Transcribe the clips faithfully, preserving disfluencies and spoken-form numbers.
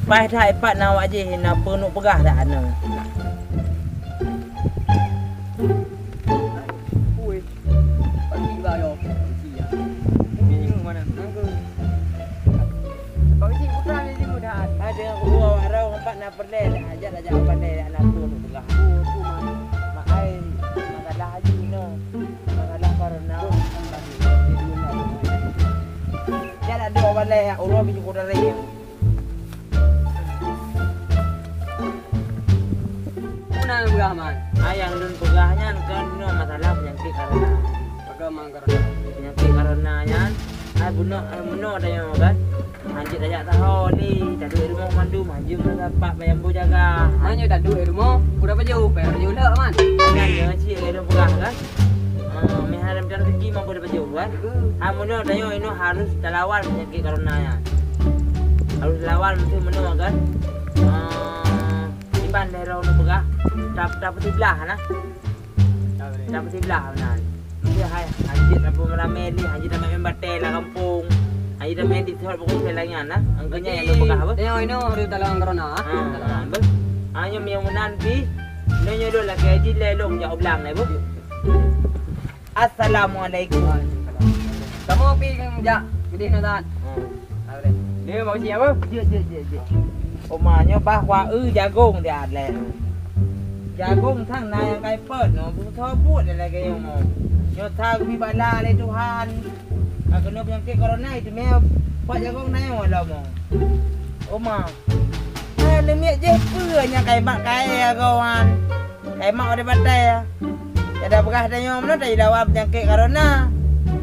Paih that ipat na awak jih na peunuh peugah dak anu. Ui, pagi ba yo. Ini mana? Nangku. Bang Cik, bukan ini mudah. Ada yang gua warau empat na pernah dah ajak dah jawab pandai dah nak pun peugah. Aku, aku mah. Mak ai masalah haji no. Masalah corona. Dia nak dua balai ya Allah biji kudara. Muna peugah man. Ayang lôn peugah nyan kan nyoe masalah peunyakét corona. Peugah man corona. Peunyakét corona nyan, ai bunoe, ai bunoe tanyoe kan. Hanjeuet tajak saho lé, taduek rumoh mandum, hanjeuet meusapat bayambo jaga. Hanjeuet taduek rumoh, udah pajoh, bayar pajoh lhok man. Kan nyoe cit lôn peugah kan. Ah, meuhareuem dan rezeki mampu dipajoh kan. Amono tanyoe inoe harus talawan peunyakét corona nyan. Harus lawan meusti meunoe kan. Ah, iban lhèe droe lôn peugah, tap-, tapeusiblah nah. Tapeusiblah meunan. Meusti hai hanjeuet tapeumeramè lé, hanjeuet tamè batèe lam gampông. Hanjeuet tamè di thot pokok jalan nyan nah. Angkanya nyang lôn peugah apa? Tanyoe inoe harus talawan corona. Ah, talawan. Hanya yang meunan pih. Nyoe nyoe dua lagèe jih lé lôn jak u blang lé bu. Assalamualaikum. Kamoe pi jak keudeh nyoe tan. Dia mau siap apa? Jeuet, jeuet, jeuet, jeuet. Oma nyoe bah wa eu jagong dia lé. Jagong sang na nyang kai peuet nyoe, bu thô buet lé lagèe nyoe. Nyoe sa geubi bala lé Tuhan. Ka keunoe peunyakét corona itu mé pat jagong na nyoe lom. Oma. Hai leumiet jih peue nyang kai mak kai agoe nyan. Kai mak udah batai ya. Kada peugah tanyoe meunan tayue lawan peunyakét corona.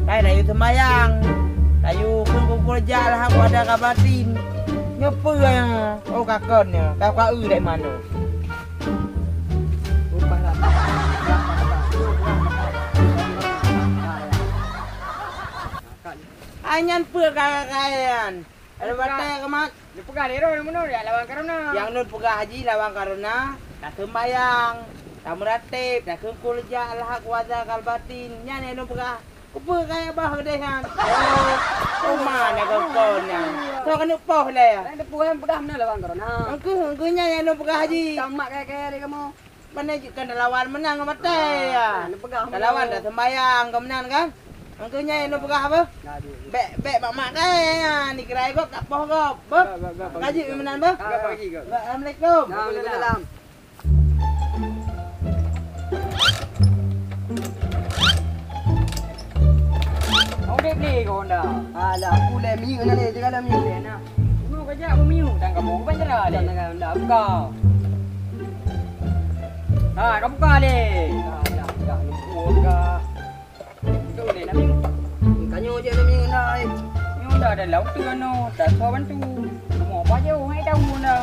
Kai tayue seumayang. Tayue kheun kumpul jak lah aku ada ka batin. Nyoe peue nyoe? Oh kakon nyoe. Ka ka eu dek mano? Anyan peue kakak kalian? Ada batai ke mat? Dia peugah lé roh meunoe ya lawan corona. Yang nun peugah haji lawan corona, tak sembayang, tak meratib, tak sungkul jak Allah kuasa kalbatin. Nyan yang nun peugah. Kupeue kaya bah geudehan. Oh, mana kau kau nyan? Kau kena poh leh. Lain teupeu peugah meunoe lawan corona. Engkau, engkau nyan yang nun peugah haji. Tamat kaya-kaya lé kamu. Pane jeuet kan talawan meunan ngon maté ya. Talawan dah sembayang keu meunan kan? Angkeu nyan lôn peugah apa? Bèk, bèk mak-mak kai ya, ni kirai gop tak poh gop. Beuh. Ka jeuet meunan beuh. Assalamualaikum. Waalaikumsalam. Udép lé keu Honda. Alah, aku lé miyup na lé, jaga lé miyup lé na. Bunoe ka jak beumiyup, dan kamoe ban cara lé. Dan Honda buka. Ha, ka buka lé. Alah, dah lupa ka. Itu lé na miyup. Ka nyoe je na miyup Honda ai. Miyup Honda dan laut tu ano, tak suah bantu. Rumoh apa jauh, hai tahu Honda.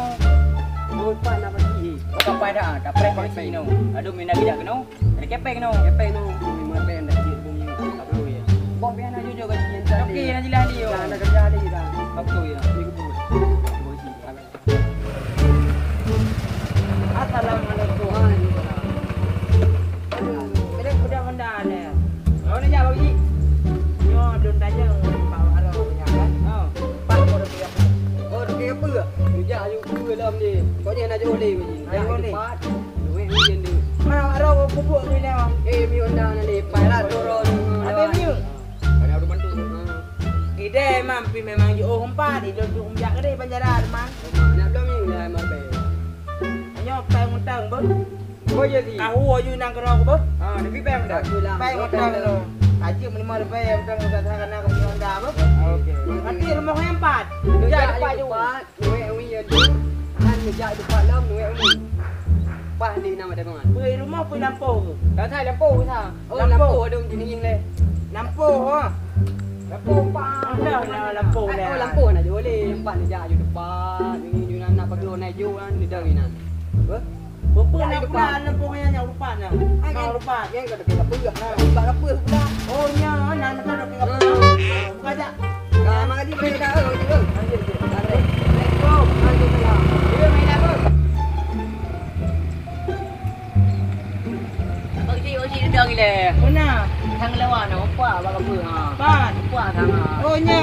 Oh, pan apa sih? Bukan pada, tak pernah koleksi no. Aduh, minta tidak kena. Ada kepeng no. Kepeng no. Lima pen dah cik bunyi. Tak perlu ya. Bok biar nak jujur gaji yang tadi. Okey, nak jelas dia. Dah, dah kerja dia dah. Waktu ya. Ni kebun. Assalamualaikum. Waalaikumsalam. Aduh, kena kuda benda ni. Lawan aja bagi. Nyoh dun tanya Pak Waro punya kan. Ha. Pak Waro punya. Oh, dia apa? Dia ayu dua dalam ni. Kau ni nak jauh leh bagi. Ayu leh. Duit hujan tu. Mana arah kau pupuk tu dah? Eh, mi Honda nak lepas lah turun. Habis mi. Pada rumah tu. Gidai mam pi memang jiôh umpat, idon tu umjak gede panjara teman. Nak belum mi lah marbe. Nyoh pai ngutang beuh. Kau je si. Tahu aju nang kena aku beuh. Ha, tapi pai ngutang. Pai ngutang tu. Kaji menerima pai ngutang udah sana kena kau Honda beuh. Okey. Nanti rumah yang empat. Dah dapat je. Nuek ui ya tu. Han meujak teumpat lom nuek ui. Pah di nama deungon. Pui rumoh pui lampôh. Dah sai lampôh sa. Oh lampôh ada jingieng leh. Lampôh ha. Lampôh pah. Ada lah lampôh dah. Oh lampôh nak joleh. Empat neujak aju teumpat. Ni ni nak nak pagi naik ju kan di dari nan. Apa? Peue-peue na pula lampôh nyan nyang lupat na. Ai kan? Lupat. Nyan ka dapeuh-dapeuh na. Lupat dapeuh pula. Oh, nyan na meunan dapeuh-dapeuh. Buka jak. Ka mari beri dah. Lanjut je. Assalamualaikum. Waalaikumsalam. Dia main apa? Bang Cik, Bang Cik, duduk gila. Mana? Sang lawan, nampak bak apa ha? Pan. Nampak sang ha. Oh, nya.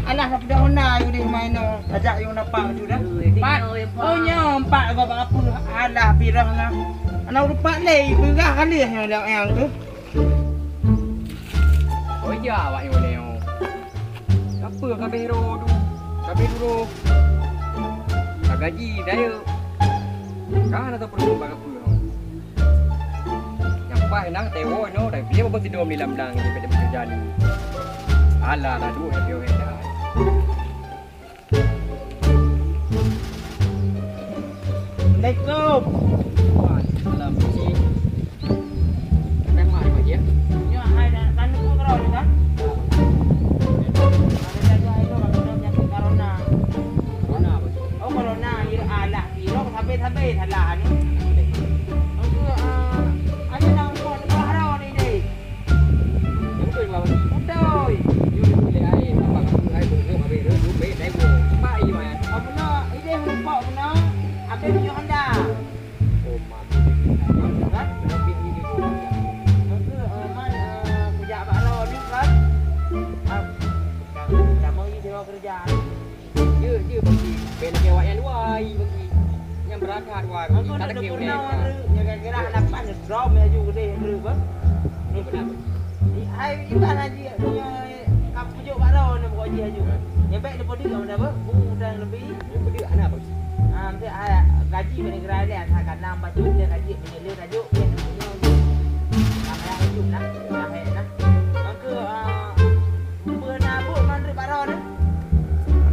Alah, tapi dah hona yue deh main no. Ajak yue nampak tu dah. Pat. Oh, nyoe empat gop apa? Alah, pirah na. Anak rupak lei, peugah kali nyoe dak nyang tu. Oh, iya, awak nyoe leo. Apa kabeh ro tu? Kabeh ro. Ka gaji dah yuk. Ka na tapeureumeun bak apa? Nyang paih nang tewo inoe, tapi dia babah sidom di lam blang, dia pada bekerja ni. Alah, dah dua, dia, dia, dia. Assalamualaikum. Waalaikumsalam. Memang ada, Pak Haji, ya? Ya, hai, dan, dan, kan? Ada saja itu, kalau penyakit corona. Corona apa tu? Oh, corona, ya, alah. Irong sabé-sabé salah anu. Engkau, ah, ayo nak umpuk ni, keluar ni deh. Betul, Bang. Betul. Yuk, yuk, boleh air, nampak aku air, bungkuk, habis tu, tu, baik, baik, bungkuk. Cepat air, Bang. Apa nak? Ini umpuk pun nak. Habis punya Honda. Oh, mati. Hah? Tapi ini dia. Engkau, ah, man, ah, kujak bak ro ni, kan? Ah, lama ni dia kerja. Jeuet, jeuet bagi. Bèk lagèe awak nyang luwa, i bagi. Nyang beurakat, wah, bagi. Aku tak nak lagèe sempurna, ureueng. Wah, kira-kira lapan drum laju keudeh, ureueng, bah. Ni beuna. Di, ai, iban haji, ka pujok bak droeneuh, pokok jih laju. Nyang bèk dipeuduek, apa, bah? Bu dan lebih. Dipeuduek hana, bagi. Ah, mesti, ah, gaji bagi gerai lé, asal ka nam bacut dia gaji, meunyoe lé tajuk, dia nak punya. Tak payah hidup lah, tak payah lah. Maka, ah, Peue na buet mandum bak droeneuh?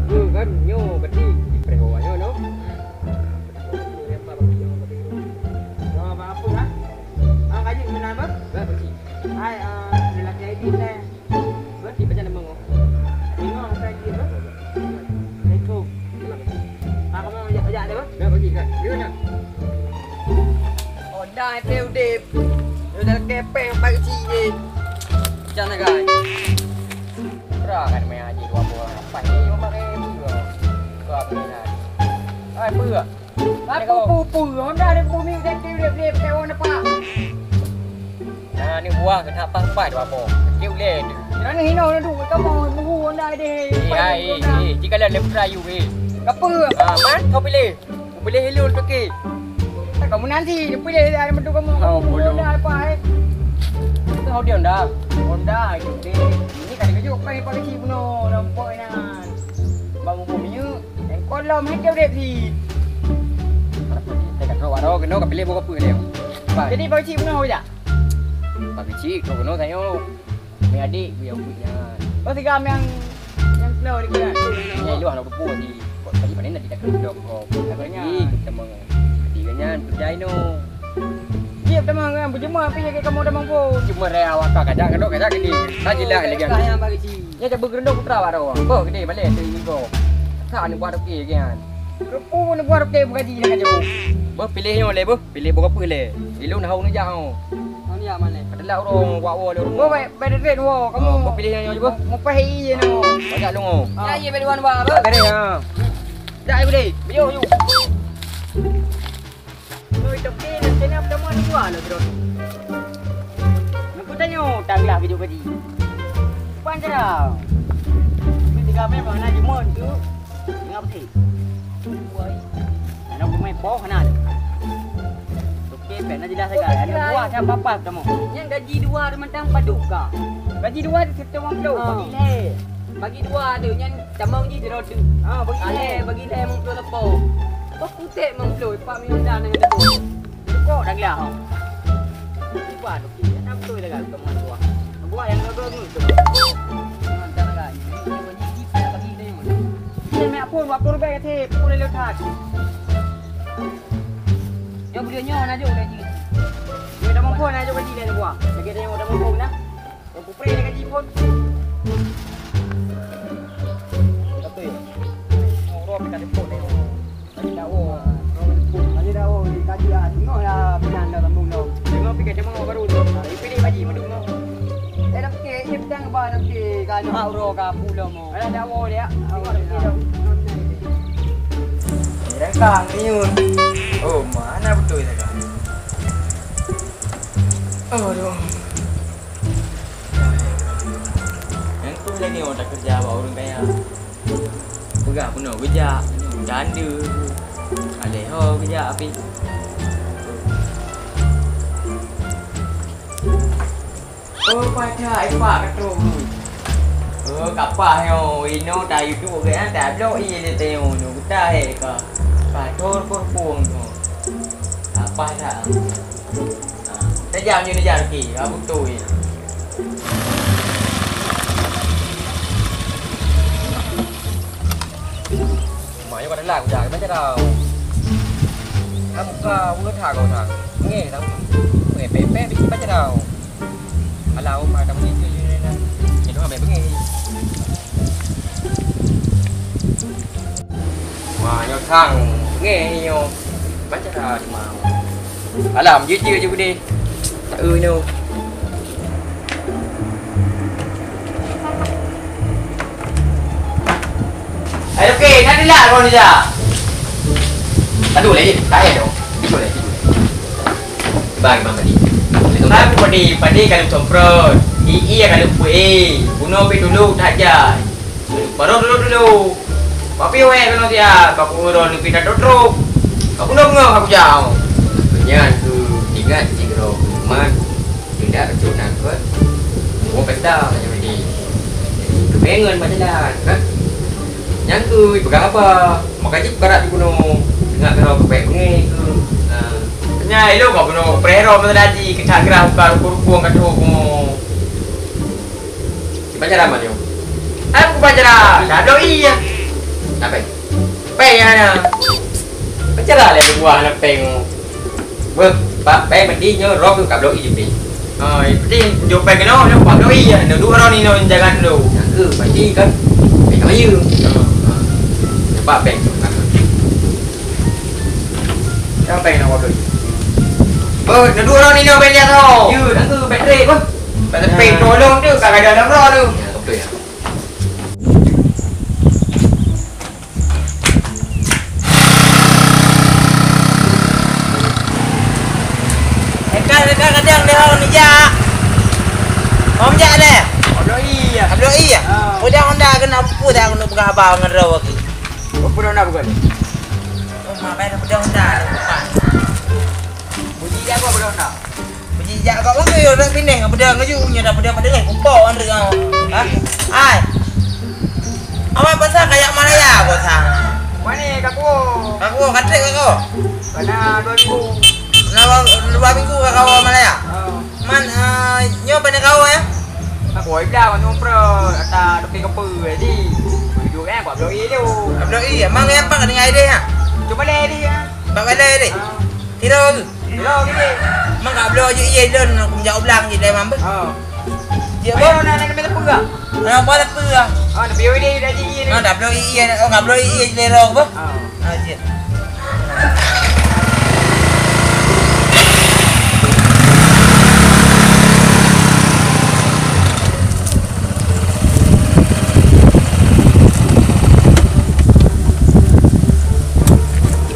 Peue kan nyoe gaki jipreh awak nyoe, no? Nyoe bak peue, ha? Ah, ka jeuet meunan, bah? Bah, beusi. Hai, ah, lelaki I D lé. Beusi macam nama ngok? Tengok, saya dia, bah. Assalamualaikum. Ah, kamu jak, jak dia, bah? Bah, beusi, kan? Dia mana? Oh, dah, saya udip. Dia dah kepeng, pakai cik, eh. Macam mana, guys? Bra kan main haji dua bola. Apa ni, orang pakai dua? Dua bola. Hai, apa? Apa pu-pu? Honda ada bumi, dia kira dia, dia, dia, dia, apa? Nah, ni buah kena apa-apa dua bola. Dia boleh tu. Jangan hina orang tu. Kamu nunggu Honda deh. Eh, hai, eh, eh, jika dah lempra you, eh. Apa? Ah, man, kau pilih. Kupilih ilôn toke. Tak kamu nanti, kupilih ilôn toke kamu. Oh, bodoh. Honda apa, eh? Itu Honda. Honda itu deh. Ini kan kejut kan pakai si buno nampak inan. Bang bumbu minyak, yang kolom aja udah si. Kalau kita kat rawat rawat kena kapilih bawa apa dia? Jadi pakai si buno aja. Pakai si kau kena tanya. Meuadik, ku nyang buet nyan. Oh, sigam nyang, nyang slow di keunan. Nyai luah lom debu di. Kok tadi panen tadi tak kena dong kok. Agaknya. Ih, kita meng. Tiga nyan, kerja ino. Iya, kita meng, kan, berjemur, tapi lagi kamu dah mampu. Cuma raya awak kau kajak, kadok kajak gini. Tak jelas lagi. Kaya bagi si. Ya, tak bergerendok putra baru. Apa gede balik tu iko. Sa ni buat okey kan. Rupu ni buat okey bukan di dengan jauh. Bah, pilih nyoe lé, bah. Pilih buka apa lé? Ilôn hau neujak oh. Hau neujak mana? Adalah urung wak wo lé urung. Bo bai bai red wo kamu. Oh, bo pilih yang nyoe je bah. Mupah i je nyoe. Banyak lung oh. Ya ye bai wan wa. Bai red ha. Dah ai budi. Biyo yu. Oi toki nak kena pertama ni dua lo bro. Nak ku tanyo tanglah video kaji. Pan cara. Ni tiga pemain mana jemur tu. Tengah bersih. Woi. Ada pemain boh na. Okey, pek na jelas agak. Ada buah siapa apa kamu? Yang gaji dua tu mantang padum ka. Gaji dua tu satu lima puluh. Ah. Bagi leh. Bagi dua tu yang tamong ji jero tu. Ah, bagi leh. Bagi leh lima puluh lepo. Kau kutek lima puluh, empat miliar dah nak kena. Kok dah gila ha. Buat okey. Nak betul dah kan teman buah. Buah yang gagal tu. Teman dah kan. Ini bagi dia bagi dia. Dia nak pun waktu lebih kata, pun dia letak. Nyoe beudeunyoe na jok gaji. Nyoe dah muphom na jok gaji lé buah. Lagèe tanyoe dah muphom na. Nyoe pupre lé gaji phon. Betul. Nyoe uroe pih ka diphon nyoe. Gaji dakwah. Gaji dakwah, gaji lah. Tengok lah pilihan dah sambung dah. Tengok pih ka jamah baru tu. Pilih gaji madu nyoe. Eh, dah pekik, ni petang ba dah pekik. Ka nyoe hak uroe ka pulang mo. Alah, dak woe dia. Awak dak woe. Rengkang ni yun. Oh, mana betul dia kan? Aduh. Yang tu lagi orang tak kerja awak orang kaya. Peugah bunoe geujak, tanda. Alèh ho geujak pih. Oh, paja ipak keudroe. Oh, kapah nyoe, inoe tayue duek geuh, tabloe ié lé tanyoe nyoe, geuta he ka. Pathor kurkueng nyoe. Kapah that. Tajam nyoe, tajam ki, ha, beutôi. Mak nyoe ka telat, udah, macam tau. Kamu ka, udah, kau dah. Ngeh, tau. Ngeh, pepek, biji macam tau. Alah, Umar, kamu ni, ni, ni, ni. Itu ambil bengi. Wah, nyoe sang bengi nyoe. Baca dah di mau. Alam, jujur je gede. Tak eu nyoe. Ayo, okey, nak dilak kau ni dah. Aduh, lagi. Tak ada dong. Tidur lagi, tidur lagi. Bang, bang, padi. Aku padi, padi kalau semprot. Ii kalau pue. Bunuh pi dulu tak jai. Baru dulu dulu. Papi weh kalau dia, kau pun orang lebih tak tutup. Kau pun ngah aku jauh. Nyan tu ingat si Gero Lukman. Tidak cok nangkot. Oh, pesta macam ni. Kepengen macam dah, kan? Nyang tu pegang apa? Maka cit karat di gunung. Tengah kena kepek bungi tu. Ha. Nya elok kau bunuh prero masa haji, kecak gerah buka ruku-ruku angkat ruku. Si pacaran mana nyoe? Aku pacaran. Dah doi ya. Apa? Peng yang mana? Pacaran leh buah anak peng. Beuh, Pak, peng mandi nyoe roh tu kabloe jipin. Oh, yang penting jumpa kena, nak buat kau iya. Nak dua orang ni nak jangan dulu. Nak ke mandi kan? Peng kau iya. Ha. Nampak peng. Siapa yang nak wakil? Oh, nak dua orang ni nak beli atau? Ya, nak ke bateri apa? Bateri tolong tu, tak ada dalam roh tu. Ya, betul ya. Eka, eka kadang dia orang ni jak. Om jak deh. Abdul iya. Abdul iya. Ah. Udah Honda kena pupuk dah kena pegang abang dengan rawa ke. Apa dah nak bukan? Oh, mak bayar pegang Honda. Bunyi dia apa pegang Honda? Beuji jak kok lagèe ureueng pineh, peudeueng laju nyoe dah peudeueng, peudeueng, kupok ureueng. Ha? Hai. Awai pasal kayak Malaya kok sa. Mane kaku? Kaku katrek kaku. Kana dua minggu. Dua, dua minggu ka kawa Malaya. Oh. Man, eh, nyoe pane kawa ya? Aku oi blang nyoe pro ata depan kepe jadi. Duduk eh buat blok E tu. Blok E ya. Mang ya pak dengan ide ya. Cuba leh dia. Pak balai deh. Kira tu. Yo, gini. Mang ka bloe ju ié lôn, aku jak u blang je dai mambeuh. Oh. Jeuet. Ayo, bah. Nak, nak, nak, nak peugah. Nak buat apa lah? Oh, nak piye dia, dia ji ié ni. Ah, dah bloe ié, oh, ka bloe ié je lé rong bah. Oh. Ah, jeuet.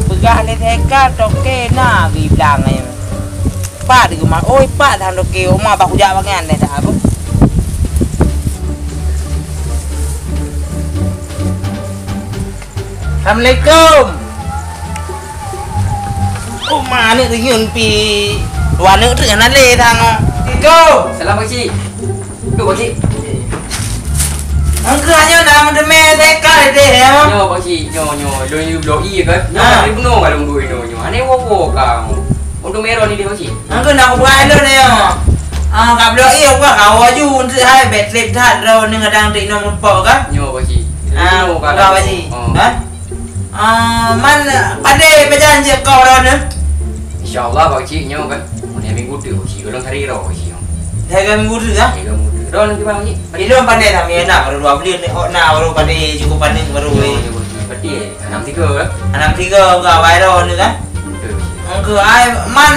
Peugah lé Heka toke na biblang nyan. Pat di rumah, oi, pat han toke, oma bah kujak bagian deh dah apa. Assalamualaikum. Kok ma aneuk renyun pi dua aneuk tu nyang nalé sang. Assalamualaikum. Salam, Pakcik. Duek, Pakcik. Engkeu nyoe na meuteumé teka deh ya. Nyoe, Pakcik, nyoe, nyoe. Lôn yue bloe ie kan. Nyoe, ah, ka lheueh bunoe ka lôn duek nyoe, nyoe. Aneuk woe-woe ka. Untuk merah ni deh, Pakcik. Engkeu na kubuka lôn nyoe. Ah, ka bloe ie, kubuka kawa ju untuk hai, bèk trép that droeneuh kadang tik nong mumpok kan. Nyoe, Pakcik. Ah, buka, Pakcik. Oh. Ha? Ah, man, padé pajan jeuet kau droeneuh? Insya Allah, Pakcik, nyoe kan. Mulai minggu tu, Pakcik. Golom sehari roh, Pakcik, nyoe. Tiga minggu tu, kan? Tiga minggu tu. Droeneuh kiban, Pakcik? Ilôn pandai dah, ya, nah, baru dua buleuen, oh, nah, baru pandai cukup pandai, baru, eh. Nyoe, Pakcik. Berarti, eh, enam tiga, kan? Enam tiga, bukan, awai droeneuh, kan? Betul, Pakcik. Engkeu ai, man,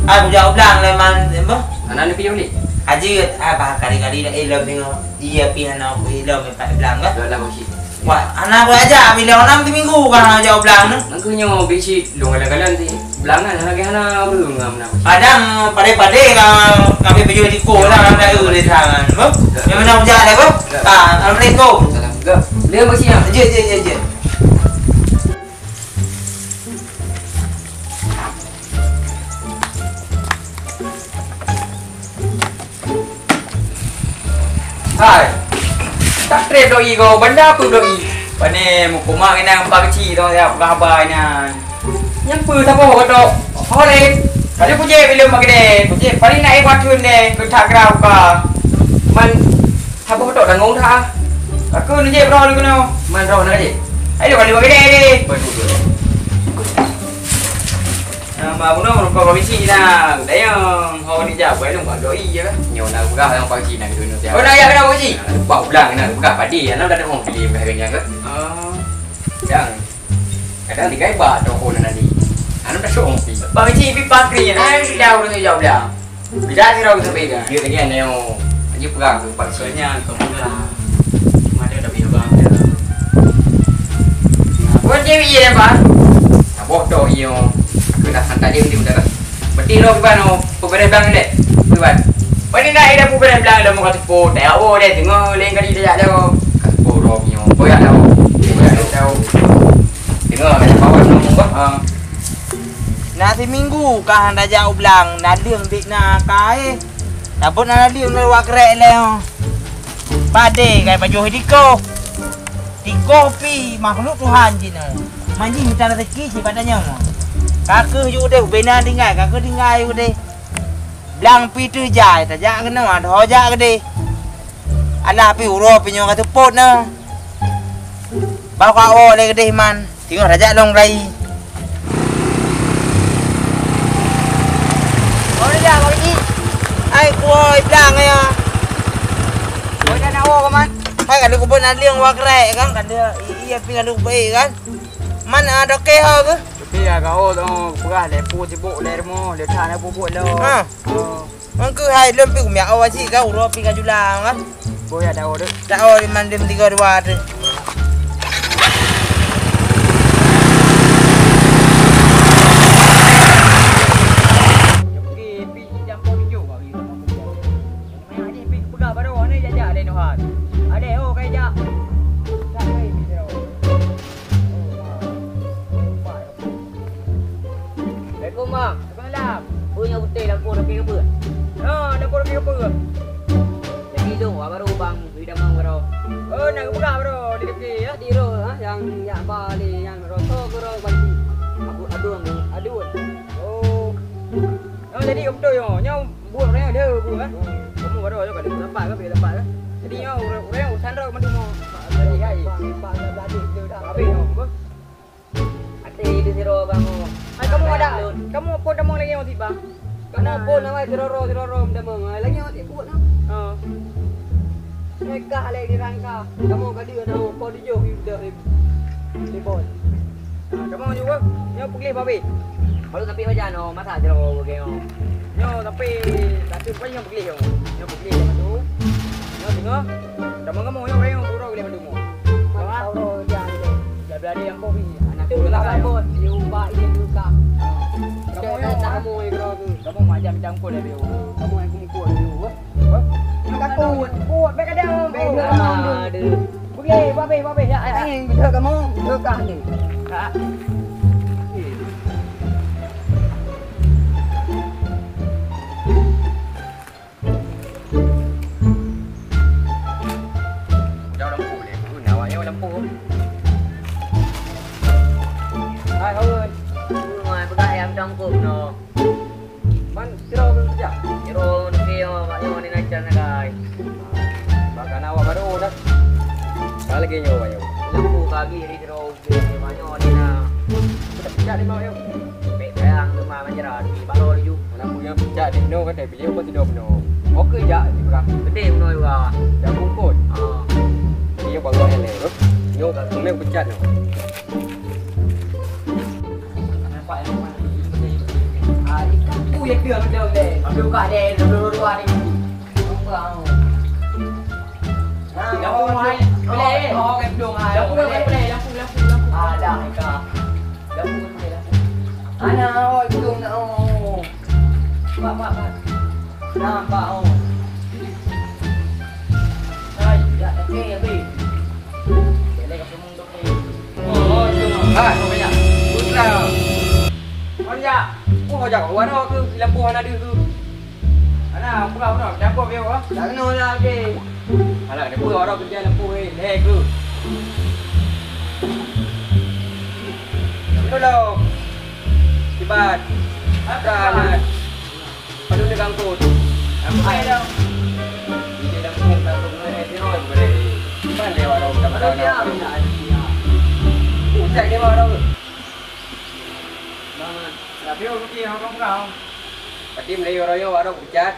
ai, bujak u blang, lé, man, apa? Anak ni piye, Pakcik? Ajeut, ai, bah, kali-kali dah, eh, lom tengok. Iya, pi hana aku ilom pat blang kah? Dah lah, Pakcik. Wah, hana aku aja, bila orang tu minggu kah hana jawab blang tu? Nangku nyoe bisi dong kadang-kadang ti blang kan, hana ke hana apa ngam nak. Kadang pade-pade ka kami baju di ko lah, ada di tangan. Apa? Yang mana ujar dah, apa? Ah, assalamualaikum. Salam. Enggak. Ya, Pak Cik, ya. Jeuet, jeuet, jeuet, jeuet. Hai. Tak trép doi kau, banda peue doi? Pane meukumak inan Pak Cik tu, ya, peugah haba inan. Nyang peue saboh keutok? Horeb. Kali kujép ileuem bak keudè. Kujép paling na éh bathon deh, keu that grah buka. Man saboh keutok dangong that. Aku neujép roh lé keunoe. Man roh na jép. Ayo kali bak keudè deh. Nama bunoe meurukok komisi na. Dayang ho dijak buai lôn bak doi ya. Nyoe na peugah nyang Pak Cik na keunoe. Oh, na ya kena Pak Cik. Lupa ulang na peugah padi. Anak dah ada orang pilih peugah kenyang ke? Oh. Yang Kadang digai ba toko nan tadi. Anu dah syok ngopi. Bang Cik pi pakri nyan, ai sudah ureueng jawab dah. Bida sira ureueng sampai dah. Dia tadi ada yang lagi pegang tu pak. Soalnya kau pegang. Cuma dia dah biar bang dah. Buat dia iya dah bang. Nak bodoh iyo. Aku dah hantar dia dia dah. Berarti lo kiban oh, pemberes blang ni dek. Kiban. Paling dah ada pemberes blang dah muka tepo. Tak oh deh tengok lain kali dia dah. Kat tepo dah punya. Boyak dah. Boyak dah. Tengok ada kawan ngomong bah. Ha. Na siminggu ka hana jak u blang, na leueng bit na ka eh. Tabot na leueng na wak krek lé. Padé kai pajoh diko. Diko pi makhluk Tuhan jinoe. Manjing mita rezeki sipat nyoe. Ka keuh ju deh ubena tinggai, ka keuh tinggai u deh. Blang pi teuh jai tajak keunoe, adoh jak keudeh. Alah pi uroe pi nyoe ka teupot na. Bah ka woe lé keudeh man. Teungoh rajak lôn rai. Oh, dah, Bang Haji. Ai, kuoi blang ya. Kuoi dah nak woe, Komat. Hai, ka lheueh kubeuet naleueng wa krek kan, ka lheueh, iya, pi ka lheueh kubeuet kan. Man, ah, dokeh ho ke? Tapi ya, kau tu peugah lé pu sibuk lé rumoh, lé that na pu buet lo. Ha. Oh. Ngon keuh hai lôn pi kumiak awai cit ka uroe pi ka jula kan. Boh ya dao dek. Dao di mandum tiga dua tu. Oke, pi jam kau tujuh kau pi. Nah, ni pi peugah baru ni jajak deh Nuhan. Ada oh kai jak. Tak kai pi tu. Assalamualaikum, Bang. Waalaikumsalam. Peue nyang beutôi lampôh lakée keupeue? Ha, lampôh lakée keupeue? Jadi lôn wak barô, Bang, di damong barô. Oh, na geupeugah barô di lakée, ya? Di roh, ha, nyang yak ba lé, nyang rosoe keu roh banci. Aku adun, adun. Oh. Oh, jadi beutôi, oh. Nyoe buet ureueng ada, Bu, ha? Kamu barô, ayo, kada dapat, kan, bila dapat, kan? Jadi, nyoe ureueng, ureueng urusan roh mandum, oh. Jadi, hai. Habis, oh, apa? Até di siro bang oh. Hai, kamu ada? Kamu pun damong lagi nyoe, Bang. Kamu pun awai siroro siroro damong. Hai, lagi nyoe tibuet nah. Ha. Mereka lagi dirangka. Kamu ka dia nah, kau di jauh di dah di bol. Ha, kamu juga. Nyoe peugleh babe. Baru tapi baca no, masa siroro bagi no. Nyoe tapi satu pun nyoe peugleh nyoe. Nyoe peugleh satu. Nyoe tengah. Kamu kamu nyoe kayu buruk leh mandum. Mana siroro dia. Dia berani yang kopi. Anak tu lah kabut. Dia ubah, dia buka. Kamu yang tak kamu yang kau tu. Kamu macam cangkul dia, Beo. Kamu yang kumukul dia, wah. Wah. Nak takut. Kuat, baik ada. Baik ada. Aduh. Boleh, babeh, babeh. Ya, ya. Angin, betul kamu. Betul kah ni? Ha. Udah lampu deh. Guna awak nyawa lampu. Hai, Haun. Rumah peugah ayam tangkong no. Man, sira ureueng kerja? Sira ureueng kerja, Pak, nyoe ni nacan sagai. Bak kana awak baru dah. Ka lagi nyoe, Pak, nyoe. Lampu ka habis di sira ureueng kerja, Pak, nyoe ni na. Pecat lima, Pak, nyoe. Pek sayang tu mah, manjara, di baro laju. Anak buya pecat di sinoe kan, dari beliau pun tidur sinoe. Oke, jak, di belakang. Gede meunoe juga. Jak bungkot. Ah. Dia bawa elek. Nyoe, kami pecat nyoe. Nampak yang mana? Ah, ikan tu yang dia macam ni. Ambil buka deh, dua-dua ni. Nampak, oh. Lampu mai. Boleh, eh? Oh, kat hidung, ah. Lampu, lampu, lampu, lampu, lampu. Ah, dah, Ika. Lampu, lampu, lampu. Ana, oh, hidung nak, oh. Pak, pak, pak. Nampak, oh. Hai, dah, okey, habis. Bah, kau banyak. Putra. Kau jak. Oh, jak. Kau ada ke lampu hana ada tu? Ana, buka, buka. Campur dia, oh. Tak kena lah, okey. Alah, dia pun orang kerja lampu, eh. Leh ke? Tolong. Kibat. Apa? Aduh, dia ganggu. Apa dia? Dia ganggu, ganggu. Mana dia? Mana dia? Usah dia orang. Tapi orang pergi, orang pergi. Tapi mulai orang-orang orang pecat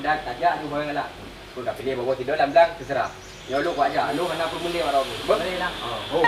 dan tajak di bawah lah. Pun tak pilih bawa tidur dalam belang, terserah. Ya, lu buat aja. Lu hana perlu mulai orang. Boleh lah. Oh.